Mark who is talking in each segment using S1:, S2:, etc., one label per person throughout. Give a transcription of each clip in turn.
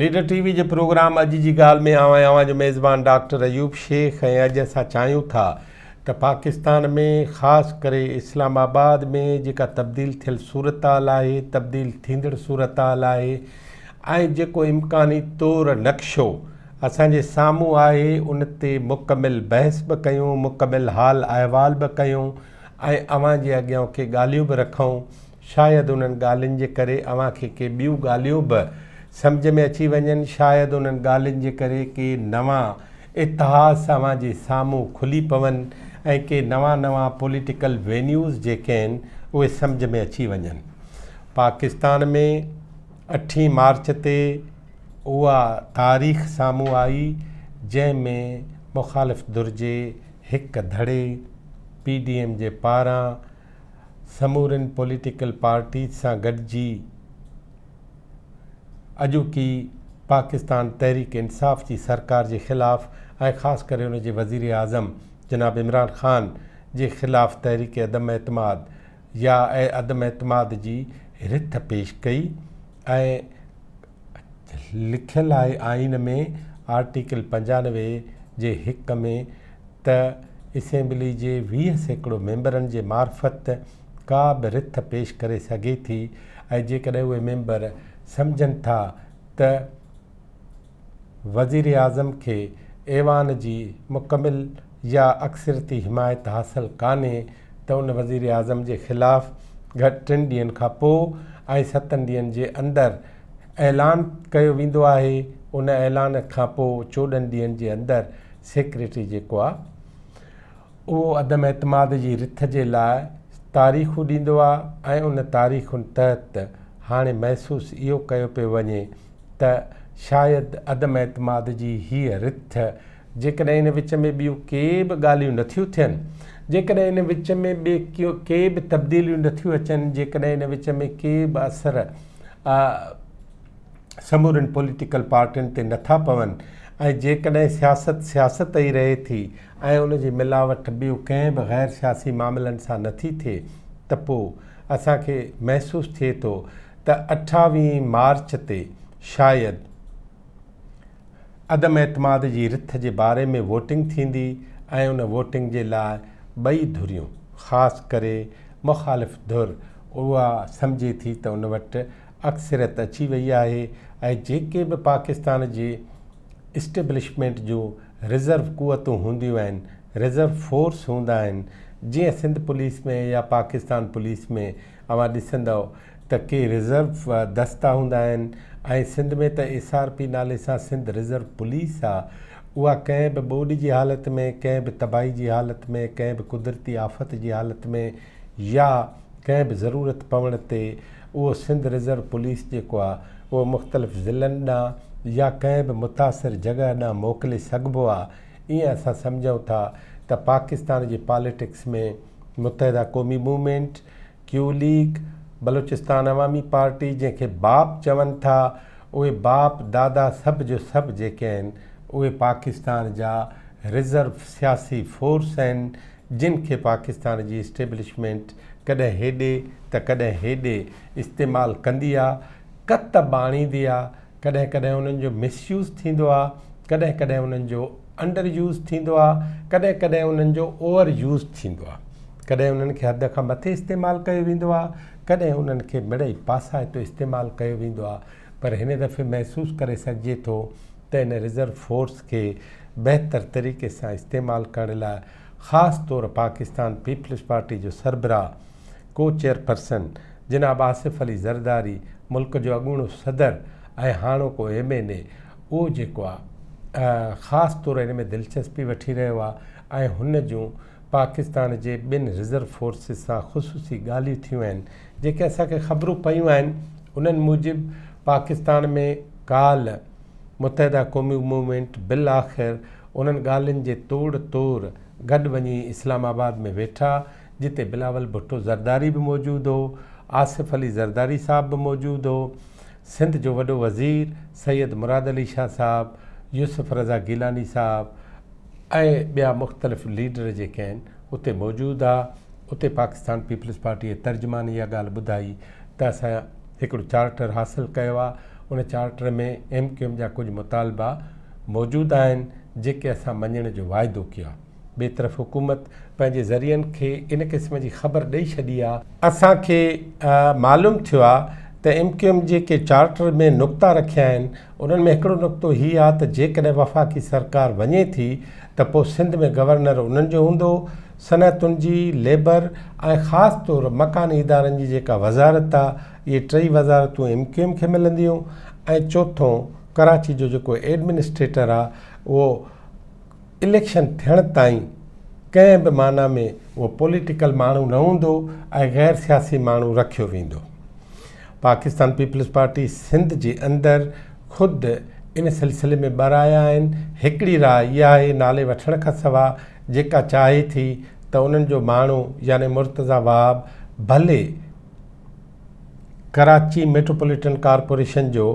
S1: Leader ٽي V جي programme اڄ جي ڳالهه ۾ آئون آهيان اوهان جو ميزبان ڊاڪٽر ايوب شيخ ۽ اڄ اسان چاهيون ٿا ته پاڪستان ۾ خاص ڪري اسلام آباد ۾ جيڪا تبديل ٿيل صورتحال آهي تبديل ٿيندڙ صورتحال آهي ۽ جيڪو امڪاني طور نقشو اسان جي سامهون آهي ان تي مڪمل بحث به ڪيون مڪمل حال احوال به ڪيون ۽ اوهان جي اڳيان ڪي ڳالهيون به رکون شايد انهن ڳالهين جي ڪري اوهان کي ڪي ٻيون ڳالهيون به سمجهه ۾ اچي وڃن، شايد انهن ڳالهين جي ڪري ڪي نوان اتهاس اوهان جي سامهون کلي پون ۽ ڪي نوان نوان پوليٽيڪل وينيوز جيڪي آهن اهي سمجهه ۾ اچي وڃن. پاڪستان ۾ اٺين مارچ تي اها تاريخ سامهون آئي جنهن ۾ مخالف ڌر جي هڪ ڌڙي پي ڊي ايم جي پاران سمورين پوليٽيڪل پارٽيز سان گڏجي اڄوڪي پاڪستان تحريڪ انصاف جي سرڪار جي خلاف ۽ خاص ڪري ان جي وزيراعظم جناب عمران خان جي خلاف تحريڪ عدم اعتماد يا عدم اعتماد جي رٿ پيش ڪئي ۽ لکيل آهي آئين ۾ آرٽيڪل 95 جي هڪ ۾ ته اسيمبلي جي 20% ميمبرن جي معرفت ڪا به رٿ پيش ڪري سگهي ٿي ۽ جيڪڏهن اهي ميمبر سمجهن ٿا ته وزيراعظم کي ايوان جي مڪمل يا اڪثريتي حمايت حاصل ڪانهي ته ان وزيراعظم جي خلاف گهٽ ٽن ڏينهن کان پوء ۽ ستن ڏينهن جي اندر اعلان ڪيو ويندو آهي ان اعلان کان پوء 14 ڏينهن جي اندر سيڪريٽري جيڪو آ اهو عدم اعتماد جي رٿ جي لاء تاريخون ڏيندو آ ۽ ان تاريخن تحت هاڻي محسوس اهو ڪيو پيو وڃي ته شايد عدم اعتماد جي هيء رٿ جيڪڏهن ان وچ ۾ ٻيون ڪي به ڳالهيون نٿيون ٿين، جيڪڏهن ان وچ ۾ ٻي ڪي به تبديليون نٿيون اچن، جيڪڏهن ان وچ ۾ ڪي به اثر سمورين پوليٽيڪل پارٽين تي نٿا پون ۽ جيڪڏهن سياست سياست ئي رهي ٿي ۽ ان جي ملاوٽ ٻيو ڪنهن به غير سياسي معاملن سان نٿي ٿئي ته پوء اسان کي محسوس ٿئي ٿو ته اٺاويهين مارچ تي شايد عدم اعتماد جي رٿ جي باري ۾ ووٽنگ ٿيندي ۽ ان ووٽنگ جي لاء ٻئي ڌريون خاص ڪري مخالف ڌر اها سمجهي ٿي ته ان وٽ اڪثريت اچي وئي آهي ۽ جيڪي به پاڪستان جي اسٽيبلشمينٽ جون رزرو قوتون هونديون آهن، رزرو فورس هوندا آهن، جيئن سنڌ پوليس ۾ يا پاڪستان پوليس ۾ اوهان ڏسندؤ ته ڪي رزرو دستا هوندا آهن ۽ سنڌ ۾ ته ايس آر پي نالي سان سنڌ رزرو پوليس آ اها ڪنهن به ٻوڏ جي حالت ۾ ڪنهن به تباهي جي حالت ۾ ڪنهن به قدرتي آفت جي حالت ۾ يا ڪنهن به ضرورت پوڻ تي اهو سنڌ رزرو پوليس جيڪو آ اهو مختلف ضلعن ڏانهن يا ڪنهن به متاثر جڳهه ڏانهن موڪلي سگهبو آ. ائين اسان سمجهون ٿا ته پاڪستان جي پاليٽڪس ۾ متحده قومي موومينٽ، ڪيو ليگ، بلوچستان عوامي پارٽي جنهن کي باپ چون ٿا اهي باپ دادا سڀ جو سڀ جيڪي آهن اهي پاڪستان جا رزرو سياسي فورس آهن جن کي پاڪستان جي اسٽيبلشمينٽ ڪڏهن هيڏي ته ڪڏهن هيڏي استعمال ڪندي آ، ڪتب آڻيندي آ، ڪڏهن ڪڏهن انهن جو مس يوز ٿيندو آ، ڪڏهن ڪڏهن انهن جو انڊر يوز ٿيندو آ، ڪڏهن ڪڏهن انهن جو اوور يوز ٿيندو آ، ڪڏهن انهن کي حد کان مٿي استعمال ڪيو ويندو آ، ڪڏهن انهن کي مڙئي پاسائتو استعمال ڪيو ويندو آ، پر هن دفعي محسوس ڪري سگهجي ٿو ته ان رزرو فورس کي بهتر طريقي سان استعمال ڪرڻ لاء خاص طور پاڪستان پيپلز پارٽي جو سربراهه ڪو چيئرپرسن جناب آصف علي زرداري ملڪ جو اڳوڻو صدر ۽ هاڻوڪو ايم اين اي اهو جيڪو آ خاص طور ان ۾ دلچسپي وٺي رهيو آ ۽ هن جون پاڪستان جي ٻن رزرو فورسز سان خصوصي ڳالهيون ٿيون آهن جيڪي اسان کي خبرون پيون آهن انهن موجب پاڪستان ۾ ڪالهه متحده قومي موومينٽ بالآخر انهن ڳالهين جي توڙ تور گڏ وڃي اسلام آباد ۾ ويٺا جتي بلاول ڀٽو زرداري به موجود هو، آصف علي زرداري صاحب به موجود هو، سنڌ جو وڏو وزير سيد مراد علي شاهه صاحب، يوسف رضا گيلاني صاحب ۽ ٻيا مختلف ليڊر جيڪي آهن اتي موجود ها، اتي پاڪستان پيپلز پارٽي جي ترجمان اها ڳالهه ٻڌائي ته اسان هڪڙو چارٽر حاصل ڪيو آهي. ان چارٽر ۾ ايم ڪيو ايم جا ڪجهه مطالبا موجود آهن جيڪي اسان مڃڻ جو واعدو ڪيو آهي. ٻئي طرف حڪومت پنهنجي ذريعن کي ان قسم جي خبر ڏئي ڇڏي آهي. اسان کي معلوم ٿيو آهي ته ايم ڪيو ايم جيڪي چارٽر ۾ نقطا رکيا آهن انهن ۾ هڪڙو نقطو هي آهي ته جيڪڏهن وفاقي سرڪار وڃي ٿي ته پوء سنڌ ۾ گورنر انهن جو هوندو، صنعتن جي، ليبر ۽ خاص طور مڪاني ادارن جي جيڪا وزارت آهي اهي ٽئي وزارتون ايم ڪيو ايم کي ملنديون ۽ چوٿون ڪراچي جو جيڪو ايڊمنسٽريٽر آهي اهو اليڪشن ٿيڻ تائين ڪنهن به معنيٰ ۾ اهو پوليٽيڪل ماڻهو نه هوندو ۽ غير سياسي ماڻهو رکيو ويندو. پاڪستان پيپلز پارٽي سنڌ جي اندر خود ان سلسلي ۾ ٻه رايا آهن، هڪڙي راء اها آهي نالي وٺڻ کان سوا جيڪا چاهي ٿي ته انهن جو ماڻهو يعني مرتضيٰ وهاب ڀلي ڪراچي ميٽروپوليٽن ڪارپوريشن جو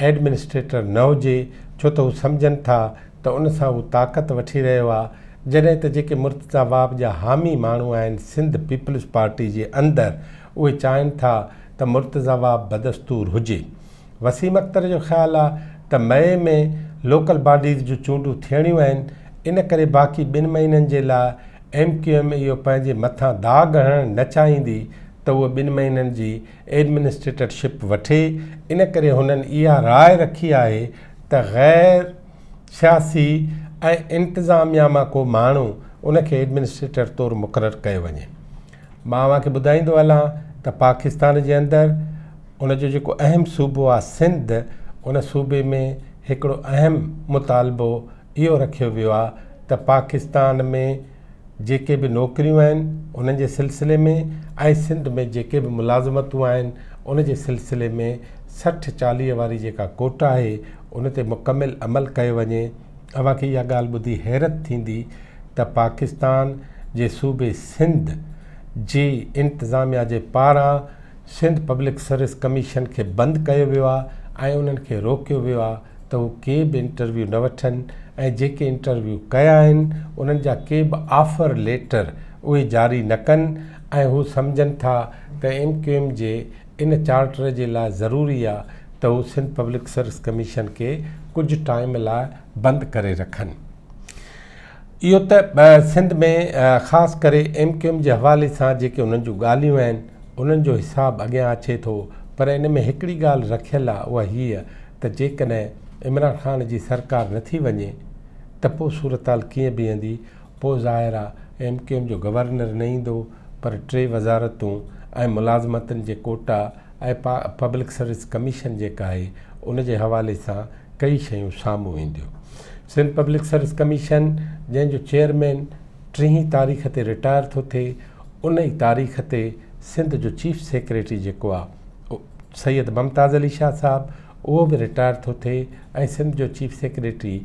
S1: ايڊمنسٽريٽر نه هجي ڇو ته هو سمجهن ٿا ته ان سان هو طاقت وٺي رهيو آهي جڏهن ته جيڪي مرتضيٰ وهاب جا حامي ماڻهو آهن سنڌ پيپلز پارٽي جي اندر اهي چاهين ٿا ته مرتضيٰ وهاب بدستور هجي. وسيم اختر جو خيال آهي ته مئي ۾ لوڪل باڊيز جون چونڊون ٿيڻيون آهن ان ڪري باقي ٻن مهينن جي لاء ايم ڪيو ايم اهو پنهنجي مٿان داغ هڻڻ نه چاهيندي ته هوء ٻن مهينن جي ايڊمنسٽريٽر شپ وٺي، ان ڪري هنن اها راء رکي آهي ته غير سياسي ۽ انتظاميا مان ڪو ماڻهو ان کي ايڊمنسٽريٽر طور مقرر ڪيو وڃي. مان اوهان کي ٻڌائيندو هلان ته پاڪستان جي اندر ان جو جيڪو اهم صوبو آهي سنڌ ان صوبي ۾ هڪڙو اهم مطالبو اهو رکيو ويو آهي ته پاڪستان ۾ جيڪي به نوڪريون آهن انهن جي سلسلي ۾ ۽ سنڌ ۾ جيڪي به ملازمتون آهن ان جي سلسلي ۾ 60 40 واري جيڪا ڪوٽا آهي ان تي مڪمل عمل ڪيو وڃي. اوهان کي اها ڳالهه ٻڌي حيرت ٿيندي ته پاڪستان جي صوبي سنڌ جي انتظاميا جي پاران سنڌ پبلڪ سروس ڪميشن کي بند ڪيو ويو آهي ۽ انهن کي روڪيو ويو آهي ته هو ڪي به انٽرويو نه وٺن ۽ جيڪي انٽرويو ڪيا آهن انهن جا ڪي به آفر ليٽر اهي جاري نه ڪن ۽ هو سمجهن ٿا ته ايم ڪيو ايم جي ان چارٽر جي لاء ضروري آهي ته هو سنڌ پبلڪ سروس ڪميشن کي ڪجهه ٽائيم لاء بند ڪري رکن. اهو ته سنڌ ۾ خاص ڪري ايم ڪيو ايم جي حوالي سان جيڪي انهن جون ڳالهيون آهن انهن جو حساب اڳيان اچي ٿو پر ان ۾ هڪڙي ڳالهه رکيل آهي اها هيء ته جيڪڏهن عمران خان جي سرڪار نه ٿي وڃي ته پوء صورتحال ڪيئن بيهندي پوء ظاهر آهي ايم ڪيو ايم جو گورنر نه ايندو پر ٽي وزارتون ۽ ملازمتن جي ڪوٽا ۽ پبلڪ سروس ڪميشن جيڪا آهي ان جي حوالي سان ڪئي شيون سامهون اينديون. سنڌ پبلڪ سروس ڪميشن جنهن جو چيئرمين ٽيهين تاريخ تي رٽائر ٿو ٿئي ان ئي تاريخ تي سنڌ جو چيف سيڪريٽري جيڪو آهي سيد ممتاز علي شاهه صاحب اهو به رٽائر ٿو ٿئي ۽ سنڌ جو چيف سيڪريٽري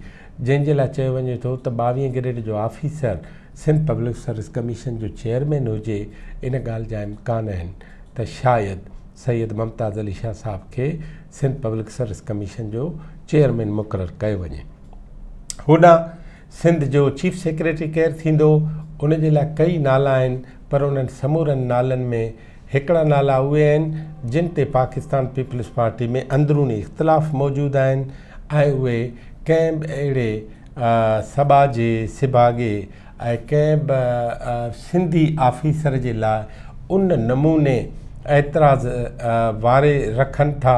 S1: جنهن جي لاء چيو وڃي ٿو ته ٻاويهين گريڊ جو officer Sindh public service commission جو چيئرمين هجي ان ڳالهه جا امڪان آهن ته شايد سيد ممتاز علي شاهه صاحب کي سنڌ پبلڪ سروس ڪميشن جو چيئرمين مقرر ڪيو وڃي. هوڏانهن سنڌ جو چيف سيڪريٽري ڪير ٿيندو ان جي لاء ڪئي نالا آهن پر انهن سمورن نالن ۾ هڪڙا نالا اهي آهن جن تي پاڪستان پيپلز پارٽي ۾ اندروني اختلاف موجود آهن ۽ اهي ڪنهن به اهڙي سٻاجهي سڀاڳي ۽ ڪنهن به سنڌي آفيسر جي لاء ان نموني اعتراض واري رکن ٿا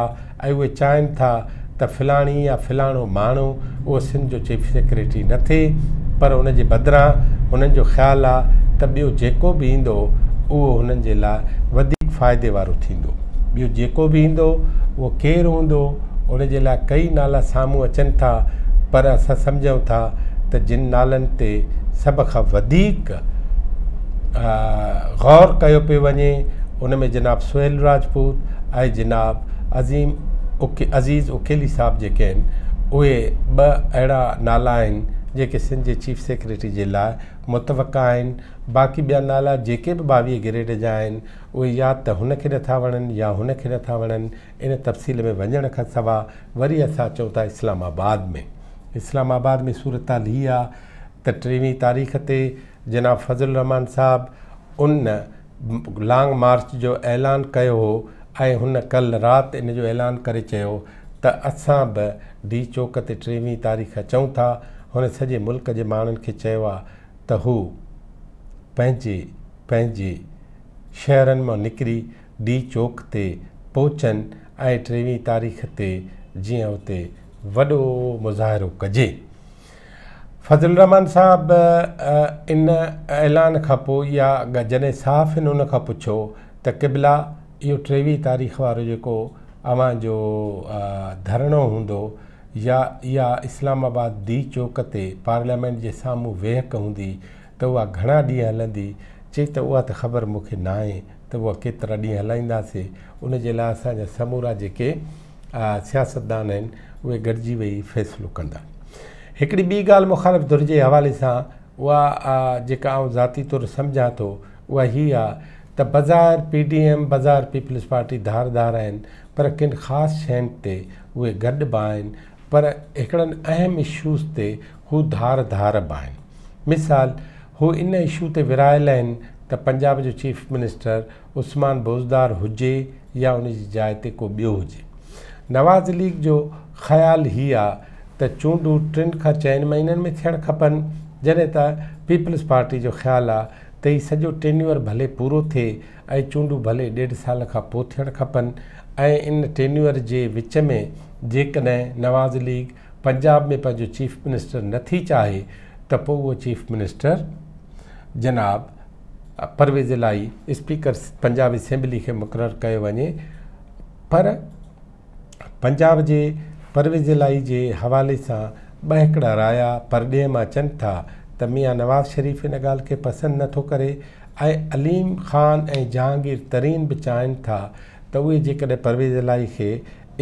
S1: ۽ اهي چاهين ٿا ته فلاڻي يا فلاڻو ماڻهو اهو سنڌ جو چيف سيڪريٽري نه ٿئي پر ان جي بدران هنن جو خيال آ ته ٻيو جيڪو به ايندو اهو هنن جي لاء وڌيڪ فائدي وارو ٿيندو. ٻيو جيڪو به ايندو اهو ڪير هوندو ان جي لاء ڪئي نالا سامهون اچن ٿا پر اسان سمجهون ٿا ته جن نالن تي سڀ کان وڌيڪ غور ڪيو پيو وڃي ان ۾ جناب سهيل راجپوت ۽ جناب عظيم عزيز اڪيلي صاحب جيڪي آهن اهي ٻه اهڙا نالا آهن جيڪي سنڌ جي چيف سيڪريٽري جي لاء متوقع آهن باقي ٻيا نالا جيڪي به 22 گريڊ جا آهن اهي يا ته هن کي نٿا وڻن يا هن کي نٿا وڻن ان تفصيل ۾ وڃڻ کان سوا وري اسان اچون ٿا اسلام آباد ۾. اسلام آباد ۾ صورتحال هي آ ته ٽيويهين تاريخ تي جناب فضل الرحمان صاحب ان لانگ مارچ جو اعلان ڪيو هو ۽ هن ڪلهه رات ان جو اعلان ڪري چيو ته اسان به ڊي چوڪ تي ٽيويهين تاريخ اچون ٿا. هن سڄي ملڪ جي ماڻهن کي چيو آ ته هو پنهنجي پنهنجي شهرن مان نڪري ڊي چوڪ تي پهچن ۽ ٽيويهين تاريخ تي جيئن اتي وڏو مظاهرو ڪجي. فضل الرحمان صاحب ان اعلان کان پوء يا جڏهن صحافين ان کان پڇيو ته قبلا اهو ٽيويهه تاريخ وارو جيڪو اوهان جو ڌرڻو هوندو يا اها اسلام آباد ڊي چوڪ تي پارليامينٽ جي سامهون ويهڪ هوندي ته اها گهڻا ڏينهن هلندي؟ چي ته اها ته خبر مون کي ناهي ته اها ڪيترا ڏينهن هلائينداسين ان جي لاء اسان جا سمورا جيڪي سياستدان آهن اهي گڏجي ويهي فيصلو ڪندا. هڪڙي ٻي ڳالهه مخالف ڌر جي حوالي سان اها جيڪا آئون ذاتي طور سمجهان ٿو اها هي آ ته بظاهر پي ڊي ايم بظاهر پيپلز پارٽي ڌار ڌار آهن پر ڪن خاص شين تي اهي گڏ به آهن پر هڪڙن اهم اشوز تي هو ڌار ڌار به آهن. مثال هو ان اشو تي ورهايل آهن ته پنجاب جو چيف منسٽر عثمان بوزدار هجي يا ان جي جاء تي ڪو ٻيو هجي. نواز ليگ جو خيال هي آ ته چونڊون ٽن کان چئن مهينن ۾ ٿيڻ کپن جڏهن ته پيپلز پارٽي جو خيال آ ته هي سڄو ٽينيوئر ڀلي پورو ٿئي ۽ چونڊون ڀلي ڏيڍ سال کان پوء ٿيڻ کپن ۽ ان ٽينيوئر جي وچ ۾ جيڪڏهن نواز ليگ پنجاب ۾ پنهنجو چيف منسٽر نه ٿي چاهي ته پوء اهو چيف منسٽر جناب پرويز الاهي اسپيڪر پنجاب اسيمبلي کي مقرر ڪيو وڃي پر پنجاب جي پرويز الاهي جي حوالي سان ٻه هڪڙا رايا پرڏيهه مان اچن ٿا ته ميان نواز شريف ان ڳالهه کي پسند نه ٿو ڪري ۽ عليم خان ۽ جهانگير ترين به چاهين ٿا ته اهي جيڪڏهن پرويز الاهي کي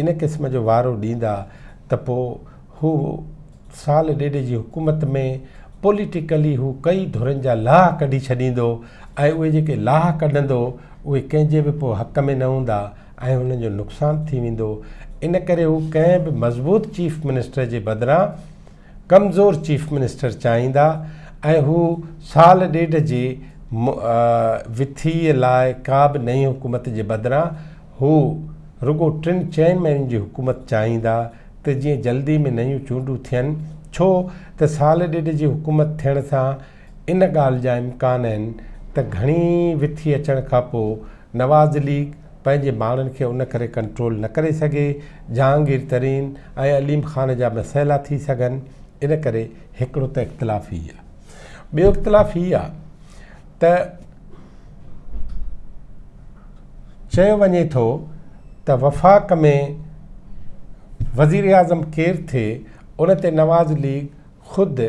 S1: ان قسم جو وارو ڏيندا ته پوء هو سال ڏيڍ جي حڪومت ۾ پوليٽيڪلي هو ڪئي ڌرين جا لاهه ڪڍي ڇڏيندو ۽ اهي جيڪي لاهه ڪڍندو اهي ڪنهن جي به پوء حق ۾ نه هوندا ۽ هنن جو نقصان ٿي ويندو ان ڪري هو ڪنهن به مضبوط چيف منسٽر جي بدران ڪمزور چيف منسٽر چاهيندا ۽ هو سال ڏيڍ جي وٿيء لاء ڪا به نئين حڪومت جي بدران هو رڳو ٽن چئن مهينن جي حڪومت چاهيندا ته جيئن جلدي ۾ نيون چونڊون ٿين، ڇو ته سال ڏيڍ جي حڪومت ٿيڻ سان ان ڳالهه جا امڪان آهن ته گهڻي وٿي اچڻ کانپوء نواز ليگ پنهنجي ماڻهن کي ان ڪري ڪنٽرول نه ڪري سگهي، جهانگير ترين ۽ عليم خان جا مسئلا ٿي سگهن، ان ڪري هڪڙو ته اختلاف هي آهي. ٻيو اختلاف هي آهي ته. چيو وڃي ٿو ته وفاق ۾ وزيراعظم ڪير ٿئي ان تي نواز ليگ خود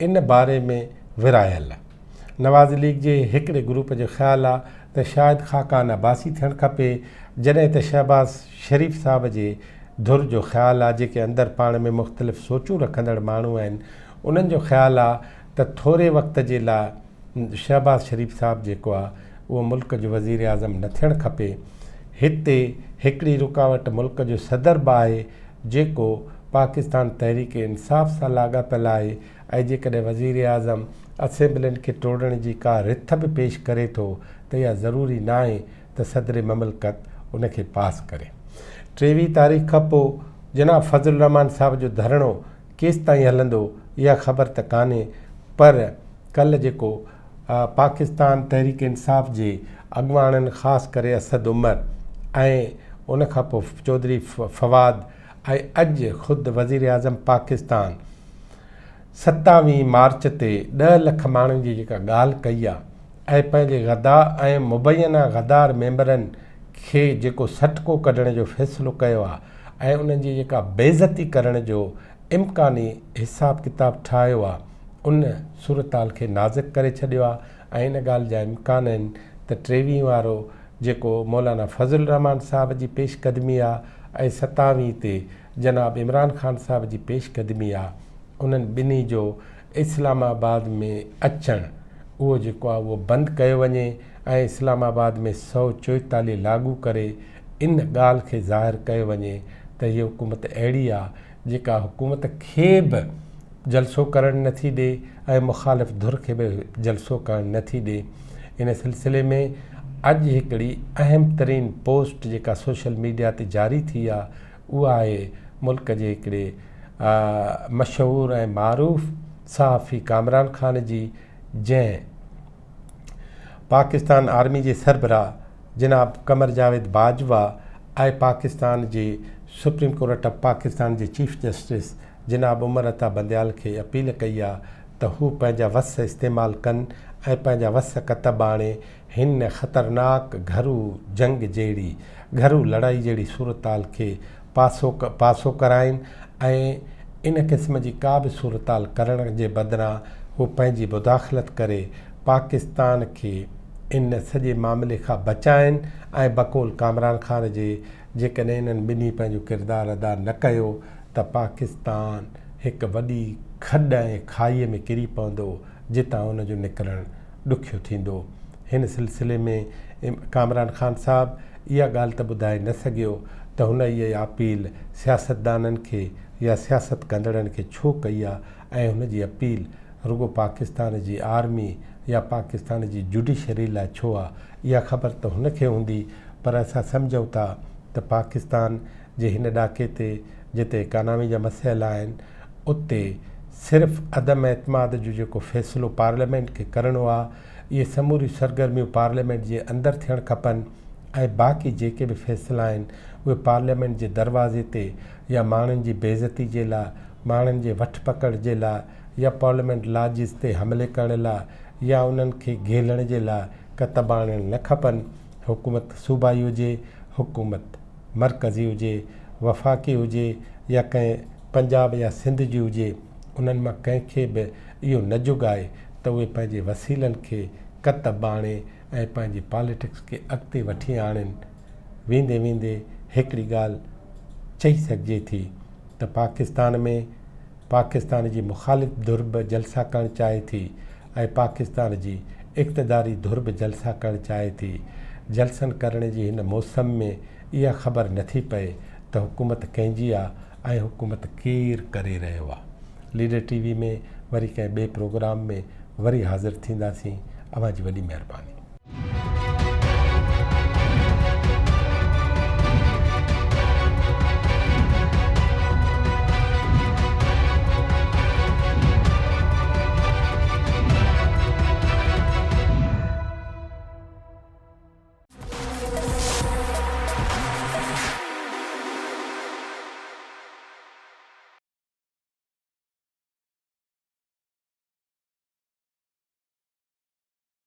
S1: ان باري ۾ ورهايل. نواز ليگ جي هڪڙي گروپ جو خيال آ ته شاهد خاقان عباسي ٿيڻ کپي جڏهن ته شهباز شريف صاحب جي ڌر جو خيال آ جيڪي اندر پاڻ ۾ مختلف سوچون رکندڙ ماڻهو آهن انهن جو خيال آ ته ٿوري وقت جي لاء شهباز شريف صاحب جيڪو آ اهو ملڪ جو وزيراعظم نه ٿيڻ کپي. هتي هڪڙي رڪاوٽ ملڪ جو صدر به آهي جيڪو پاڪستان تحريڪ انصاف سان لاڳاپيل آهي ۽ جيڪڏهن وزيراعظم اسيمبلين کي ٽوڙڻ جي ڪا رٿ به پيش ڪري ٿو ته اها ضروري ناهي ته صدر مملڪت ان کي پاس ڪري. ٽيويهه تاريخ کانپوء جناب فضل الرحمان صاحب جو ڌرڻو ڪيستائين هلندو اها خبر ته ڪانهي پر ڪلهه جيڪو پاڪستان تحريڪ انصاف جي اڳواڻن خاص ڪري اسد عمر ۽ ان کان پوء چوڌري فواد ۽ اڄ خود وزيراعظم پاڪستان ستاويهين مارچ تي ڏهه لک ماڻهن جي جيڪا ڳالهه ڪئي آ ۽ پنهنجي غدا ۽ مبينا غدار ميمبرن کي جيڪو سٽڪو ڪڍڻ جو فيصلو ڪيو آ ۽ انهن جي جيڪا بيعزتي ڪرڻ جو امڪاني حساب ڪتاب ٺاهيو آ ان صورتحال کي نازڪ ڪري ڇڏيو آ ۽ ان ڳالهه جا امڪان آهن ته ٽيويهين وارو جيڪو مولانا فضل الرحمان صاحب جي پيش قدمي آ ۽ ستاويهين تي جناب عمران خان صاحب جي پيش قدمي آ انهن ٻنهي جو اسلام آباد ۾ اچڻ اهو جيڪو آ اهو بند ڪيو وڃي ۽ اسلام آباد ۾ 144 لاڳو ڪري ان ڳالهه کي ظاهر ڪيو وڃي ته هيء حڪومت اهڙي آ جيڪا حڪومت کي به جلسو ڪرڻ نه ٿي ڏي ۽ مخالف ڌر کي به جلسو ڪرڻ نه ٿي ڏي. ان سلسلي ۾ اڄ هڪڙي اهم ترين پوسٽ جيڪا سوشل ميڊيا تي جاري ٿي آ اها آهي ملڪ جي هڪڙي مشهور ۽ معروف صحافي ڪامران خان جي جنهن پاڪستان آرمي جي سربراهه جناب قمر جاويد باجوا ۽ پاڪستان جي سپريم ڪورٽ آف پاڪستان جي چيف جسٽس جناب عمر عطا بنديال کي اپيل ڪئي آ ته هو پنهنجا وس استعمال ڪن ۽ پنهنجا وس ڪتب آڻي هن خطرناڪ گهرو جنگ جهڙي گهرو لڙائي جهڙي صورتحال کي پاسو پاسو ڪرائين ۽ ان قسم جي ڪا به صورتحال ڪرڻ جي بدران هو پنهنجي مداخلت ڪري پاڪستان کي ان سڄي معاملي کان بچائين ۽ بقول ڪامران خان جي جيڪڏهن انهن ٻنهي پنهنجو ڪردار ادا نه ڪيو ته پاڪستان هڪ وڏي کڏ ۽ کائي ۾ ڪري پوندو جتان ان جو نڪرڻ ڏکيو ٿيندو. هن سلسلي ۾ ڪامران خان صاحب اها ڳالهه ته ٻڌائي نه سگهيو ته هن اها اپيل سياستدانن کي يا سياست ڪندڙن کي ڇو ڪئي آ ۽ هن جي اپيل رڳو پاڪستان جي آرمي يا پاڪستان جي جوڊيشري لاء ڇو آ اها خبر ته هن کي هوندي پر اسان سمجهون ٿا ته پاڪستان جي هن ڏاڪي تي جتي اڪانامي جا مسئلا آهن اتي صرف عدم اعتماد جو جيڪو فيصلو پارليامينٽ کي ڪرڻو آ اهي سموريون سرگرميون پارليامينٽ جي اندر ٿيڻ کپن ۽ باقي جيڪي به فيصلا آهن اهي پارليامينٽ جي دروازي تي يا ماڻهن جي بيعزتي جي لاء ماڻهن جي وٺ پڪڙ جي لاء يا پارليامينٽ لاجز تي حملي ڪرڻ لاء يا انهن کي گهيلڻ جي لاء ڪتب آڻڻ نه کپن حڪومت صوبائي هجي حڪومت مرڪزي هجي، وفاقي هجي يا ڪنهن پنجاب يا سنڌ جي هجي، انهن مان ڪنهن کي به اهو نه جڳائي ته اهي پنهنجي وسيلن کي ڪتب آڻي ۽ پنهنجي پاليٽڪس کي اڳتي وٺي آڻين. ويندي ويندي هڪڙي ڳالهه چئي سگهجي ٿي ته پاڪستان ۾ پاڪستان جي مخالف ڌر به جلسا ڪرڻ چاهي ٿي ۽ پاڪستان جي اقتداري ڌر به جلسا ڪرڻ چاهي ٿي. جلسن ڪرڻ جي هن موسم ۾ اها خبر نٿي پئي ته حڪومت ڪنهن جي آ ۽ حڪومت ڪير ڪري رهيو آ. ليڊر ٽي وي ۾ وري ڪنهن ٻئي پروگرام ۾ وري حاضر ٿينداسين. اوهان جي وڏي مهرباني.